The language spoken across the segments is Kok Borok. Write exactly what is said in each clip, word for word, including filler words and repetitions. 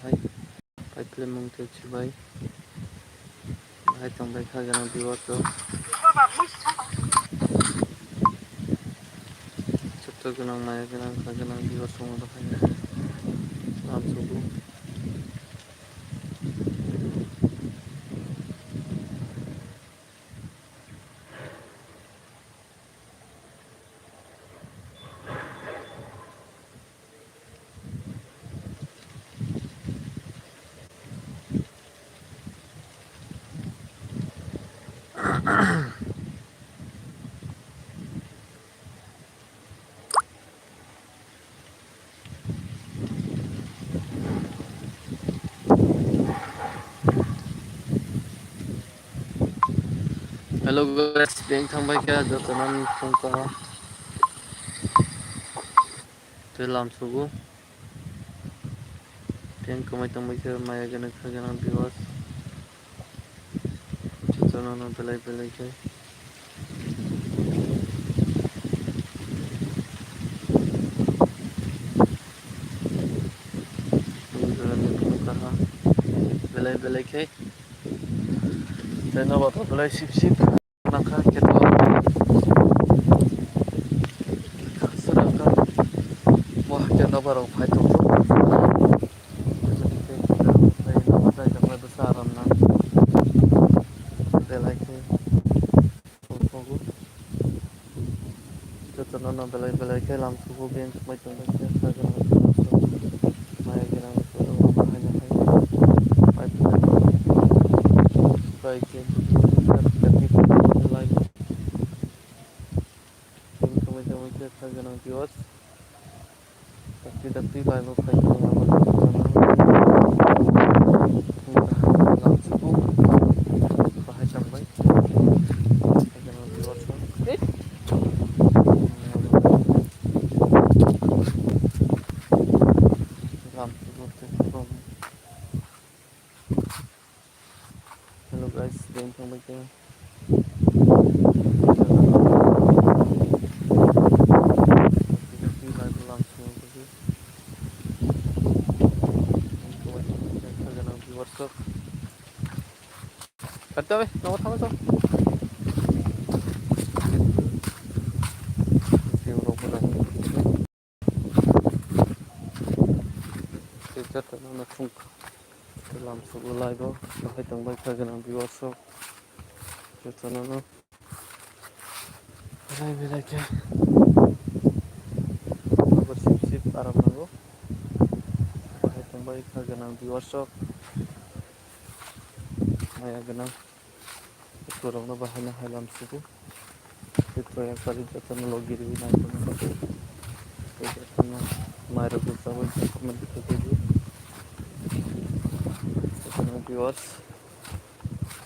Hai, pai plemung tei chibai. Bahai tongbai kha gwnang viewers rok. Joto gwnang maya gwnang kha gwnang viewers rok bahai. Lam subu. Hello guys, beng thangbai kha jotono phung kha. Tei lam sugo. Tei kwmai tongbai khe maya gwnang kha gwnang viewers. Jotono no belai belai khe. Belai belai khe. Tei nobo to belai sip sip. Nangkha khe to khasra kha bo hakhe nobar rok phai tongkho. Belai khe tongkho. Jotono no belai belai khe lam sugo beng kwmai tongbai khe. Maya gwnang bai khe. Tini kwmai tongwi khe kha gwnang viewers. Dakti dakti bai bo khai tong abo. Bahai tongbai. Kha gwnang viewers. Lam sugo tei. Hello guys, beng thangbai khe. Kata be, nomor thangbai to. Jotono no thung kha. Lam sugo live o bahai tongbai kha gwnang viewers rok. Jotono no belai belai khe. Abo sip sip aram nango. Bahai tongbai kha gwnang viewers rok. Maya gwnang. Borokno bahai no hai lam sugo. Tei toya kari jotono logi riwi nai tongwi bagwi. Tei jotono mai rok bo chawi tongkha mani khe tei jotono viewers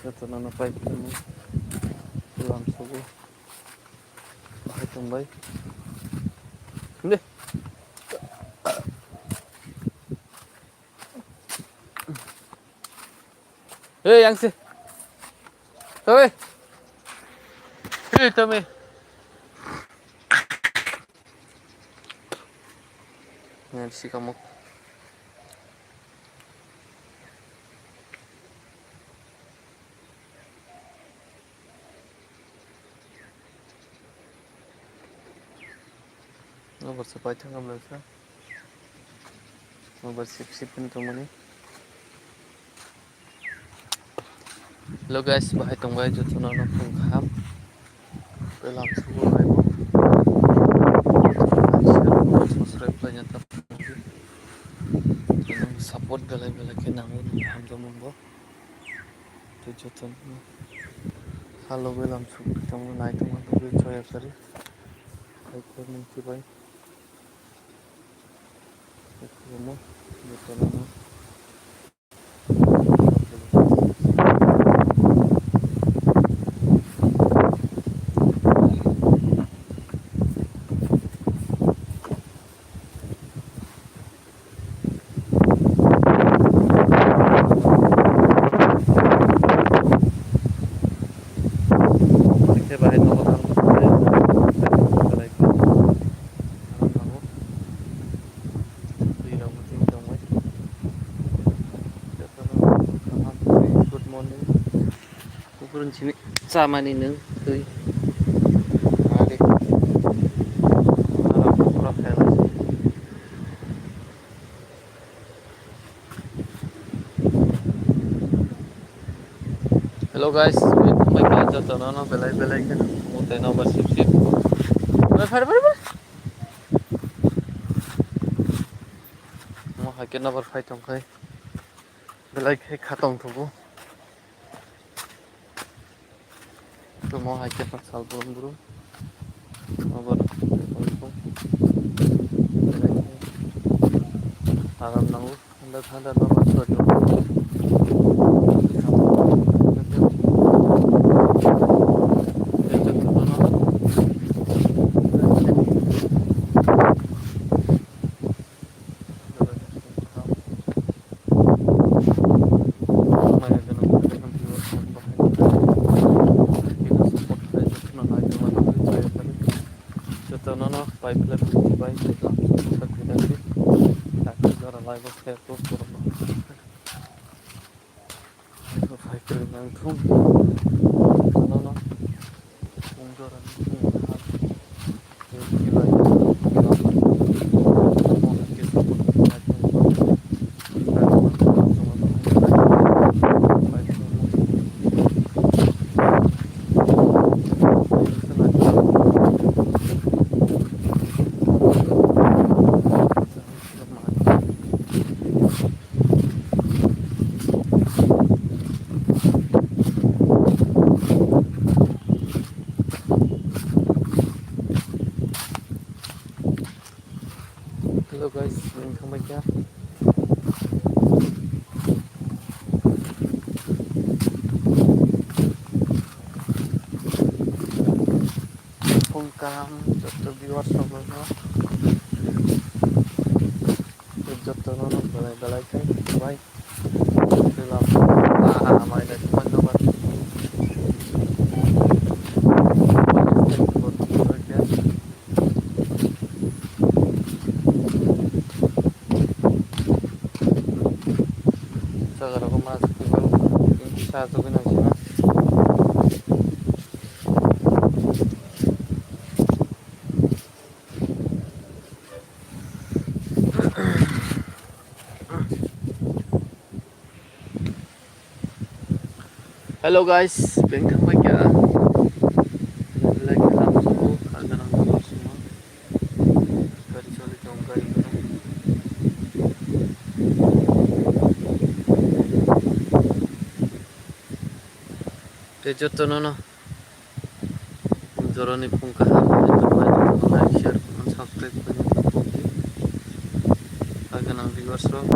jotono no pai phano lam sugo. Bahai tongbai. Hinde. Hey, yang si. Tome. Hey, tome. Yang si kamu. Nobar se pai thangam le sa. Nobar sip sip hin tongmani. Hello guys, bahai tongbai jotono no phung kaham. Tei lam sugo nai bo. Subscribe khlaina ta. Support belai belai khe nango nini hamjakmung bo. Tei jotono halogwi lam sugwi tongma naithokma nugwi choya kari. Hai khe nungsi bai. Hai khe no jotono no. Bahai nogo thang belai khe. Twi rok bo twi tongwi. Kukurun simi chamani nwng twi. Mari. Aro pura khailai. Hello guys, welcome back to jotono no belai belai khe tongmung tei nobar sip sip. Bai, phar, phar, phar. Mo hai khe nobar phai tong khai. Belai khe kha tong thugo. Tamo hai khe sal brum brum. Obo aram nango. Handa handa no ba sorry. Jotono no pai phlai bai, tak jora lai bo khe to puro no. Pai kwrwi nang thung. Jotono no. Hello guys, welcome back ya. Phung kaham, joto viewers rok no. Joto no belai belai khe bai. Belai, ah, mai le thumai no ba. Jaga rok mas sa jogwi nang sina. Hello guys, beng thang bai kya? Belai khe lam sugo, kha ganang sugo. Gari choli tong, gari ganang. Tei jotono no jorani phung kaham, like, share, comment, subscribe khaina tongdi. Bai ganang viewers rok,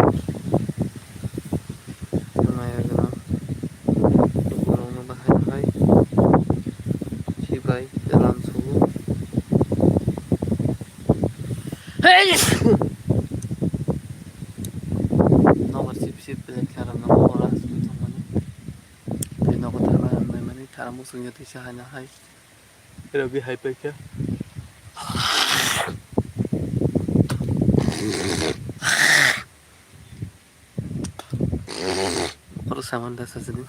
naya ganang borokno bahai bahai si bai elam sugo. Hey! Nobar sip sip belai khe aro nobar ora sip thangmani. Tei nogo thangna hamnai mani thara muchungya tisa haina hai. Rogwi hai paikha. Oro saman da sajani.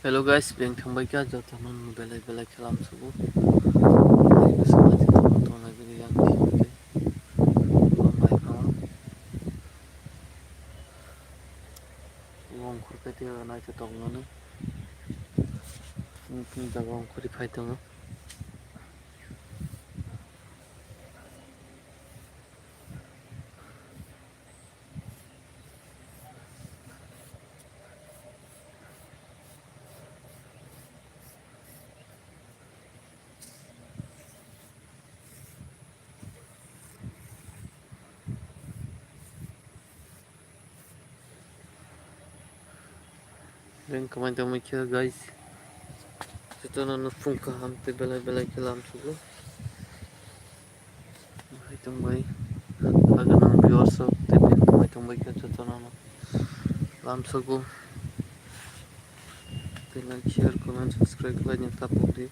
Hello guys, beng thangbai kha jotono belai belai khe lam sugo. Belai bwswk ma jotoni tongna gini yang thik khe. Wng bai kha. Wng khurkhe tei naithotok nani. Wng jaga wng khuri phai tongo. Beng kwmai tongmai khe guys. Jotono no phung kaham tei belai belai khe lam sugo. Hai tongbai. Khagwnang viewers rok tei bini tongbai tongbai khe jotono no lamsogo. Tei like, share, comment, subscribe khlaina ta pokdi.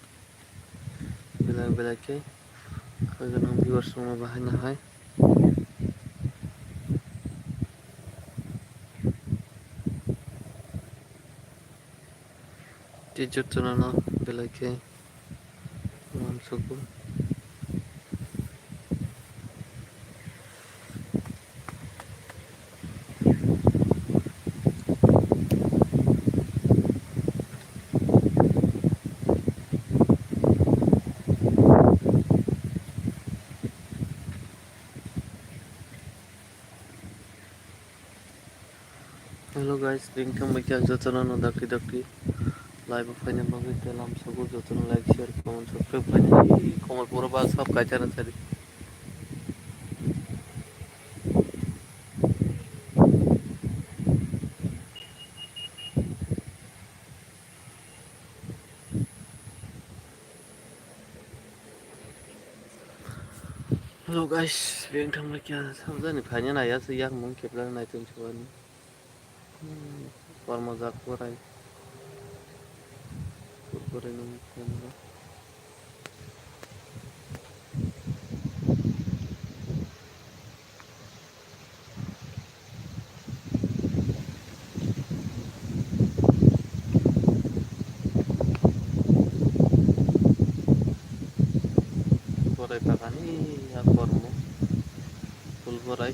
Belai belai khe khagwnang viewers rokno bahai no hai. Tei jotono no belai khe lamsogo. Hello guys, ringthang bai khe jotono no dakti dakti live o phaina bagwi tei lamsogo jotono like, share, comment, subscribe khlaina hai. Khomor pura ba sab kaisa na sari. Hello guys, ringthang bai khe samjani phaina naiya se yakmung kepla nai tong chubani. Hmm, kormo jak borai. Borai nung kemla. Borai bagani ya kormo. Phul borai.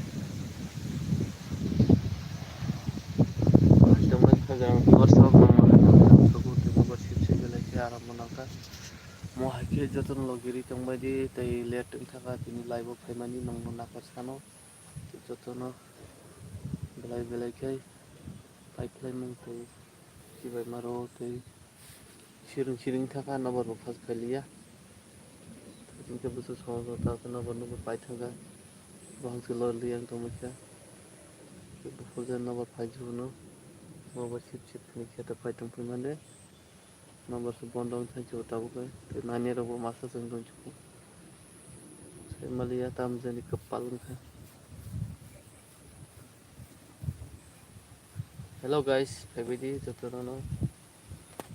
Tongmani khajang viewers rok nangmani nangkha, sogo tei nobar sip sip belai khe aram bo nangkha. Mo hai khe jotono logi ri tongbai di tei late wngkha kha tini live o phaimani nongno nakar sano. Tei jotono belai belai khe paikhlaimung tei chibai maro tei siring siring thaka nobar bo phas phailiya. Hingke bwswk songwk ta khe nobar nugwi paithaka. Bo hangse lorli yang tongmikha. Buphurjani nobar phaijuno. Nobar sip sip hwnwi khe ta phai tongphimande. Nobar se bondo wngkha jota bo khe. Tei nani rok bo masa chwng tongchuku. Sai maliya tamjani kwpal wngkha. Hello guys, phaibidi jotono no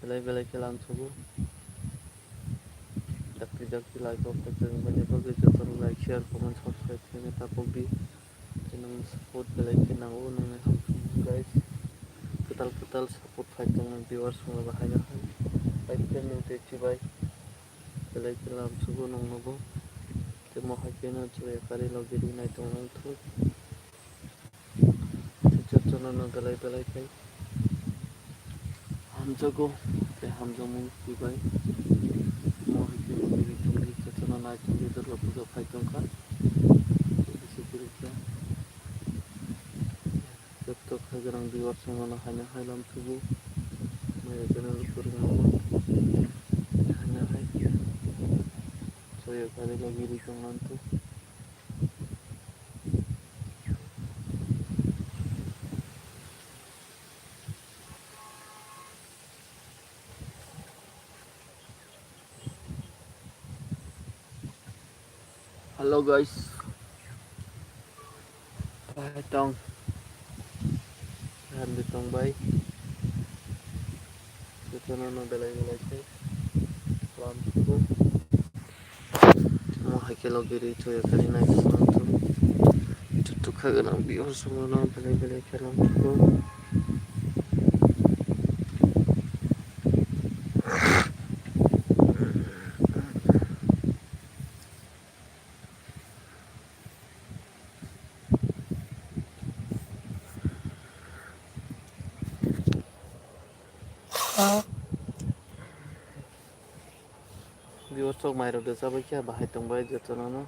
belai belai khe lamsogo. Dakti dakti like o khe chwng bini bagwi jotono like, share, comment, subscribe khe tapokdi. Tei nang support belai khe nango nangni hamsung guys. Kwtal kwtal support khai tongnai viewers rok no bahai no hai. Like khe nung tei chibai belai khe lamsogo nongnogo. Tei mo hai khe no chwrai kari logi ri nai tong nang thung. Jotono no belai belai khe hamjago tei hamjakmung twibai. Mo hai khe nini tongdi jotono nai tongdi Durga puja phai tongkha. Tei bisi kwrwi khe joto khagwrang viewers rokno haino hai lamsugo. Maya channel kwrwngno haino hai soyo kari logi ri tongmantwi. Hello guys. Bai tong. Handi tong bai. Jotono no belai belai khe lamsugo. Mo hai khe logi ri choya kari nai tong tong. Chutuk kha gwnang viewers rokno belai belai khe lamsugo. Viewers rok mairok de chabai khe bahai tongbai jotono no.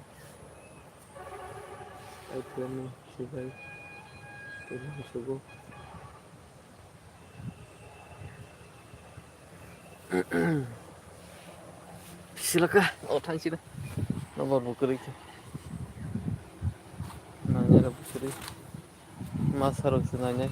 Ai phone no sibai tei lamsugo. Silaka o thang sina. Nobar bo kwrwi khe. Nangya rok bo kwrwi. Masa rok se nainai.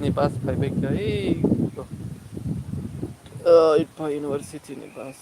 Ni bus phaibai kha, ei, to. Ah, Itpha University ni bus.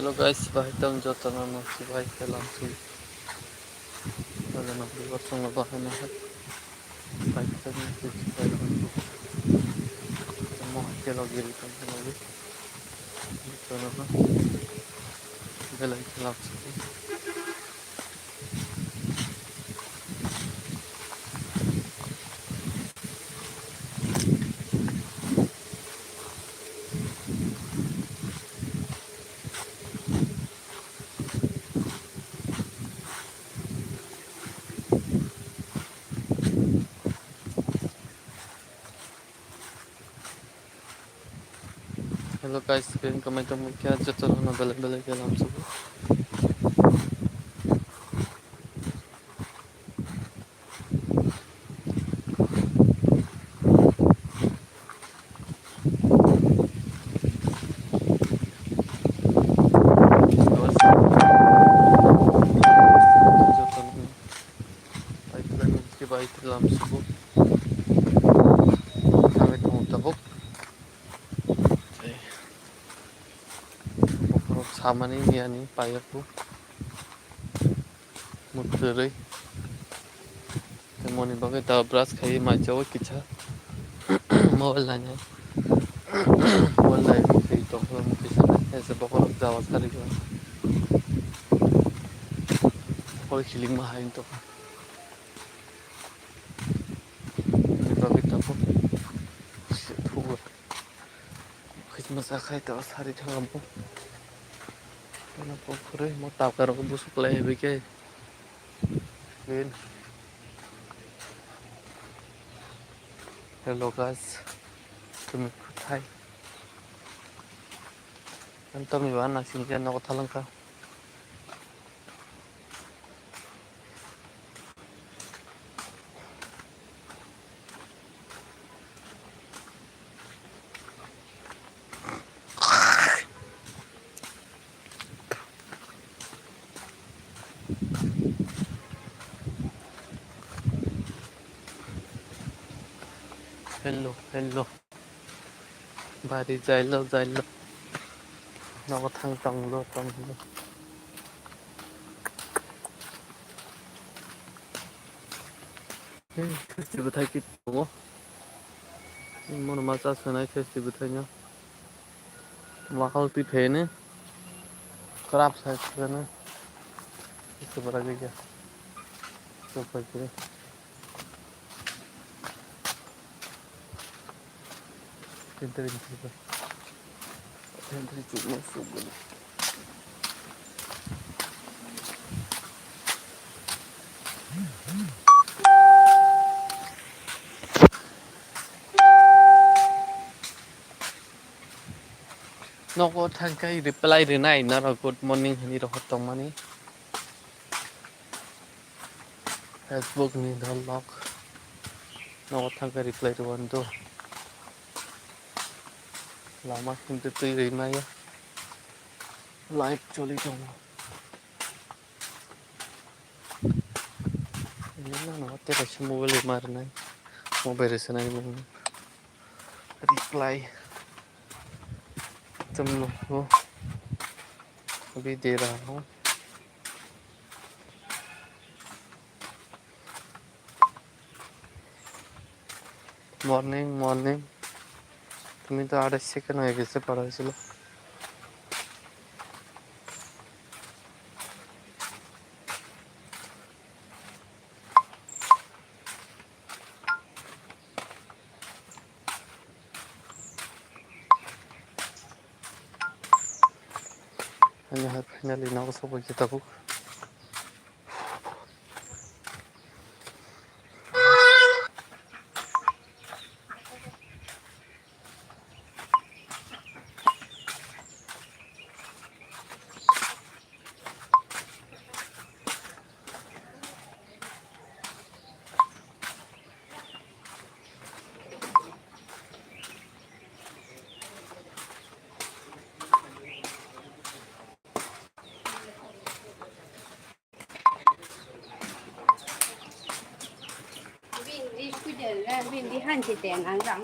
Hello guys, bahai tong jotono no si bahai kelam si. Wala no bibo tong bahai no hai. Bahai tong no si bahai tong. Mo hai kelo giri tong no giri. Jotono no. Belai kelam si. Hello guys, screen kamai tong mukya joto no belai belai kelam subu. Joto no belai belai kelam subu. Kamai tong tabuk. Bokhorok samani miyani paiyakgo. Mwkhwrwi. Tei moni bagwi da brush khai mai chawi kisa. Mobile nainai. Mobile nai tei tongphuru kisa. Ese bokhorok jawa sari kha. Bokhorok hilikma hai tongkha. Ni bagwi tabuk. Se thugo. Khitma sa khai ta sari thangam bo. Ano po khurui mo tapka rok busuk lai hebi ke. Clean. Hello guys. Tumi kuthai? Ang tumi ba nasing ke nogo thalangkha. Hello, hello. Bari jailo, jailo. Nogo thang tonglo, tonglo. Hey, thesti bwthai ki tongo. Mono ma cha swnai thesti bwthai no. Mahal twi phaini. Kwrap sai swnai. Ito bara gaya. Ito bara gaya. Tentri tentri. Tentri chukma sukgani. Nogo thangkai reply rinai norok good morning hinwi rohor tongmani. Facebook ni dol lok. Nogo thangkhe reply rwuan do. Lama himte twi rwi maya. Live choli tongo. Nini no tei kaisa mobile rwi ma rwnai. Mobile rwi sanai mung. Reply. Tum no ho. Abhi de raha hu. Morning, morning. তুমি তো আঠাশ সেকেন্ড হয়ে গেছে, পাঠাইছিল। Ani hai finally nogo sokbai khe tabuk. Bindi hanchi ten ang rang.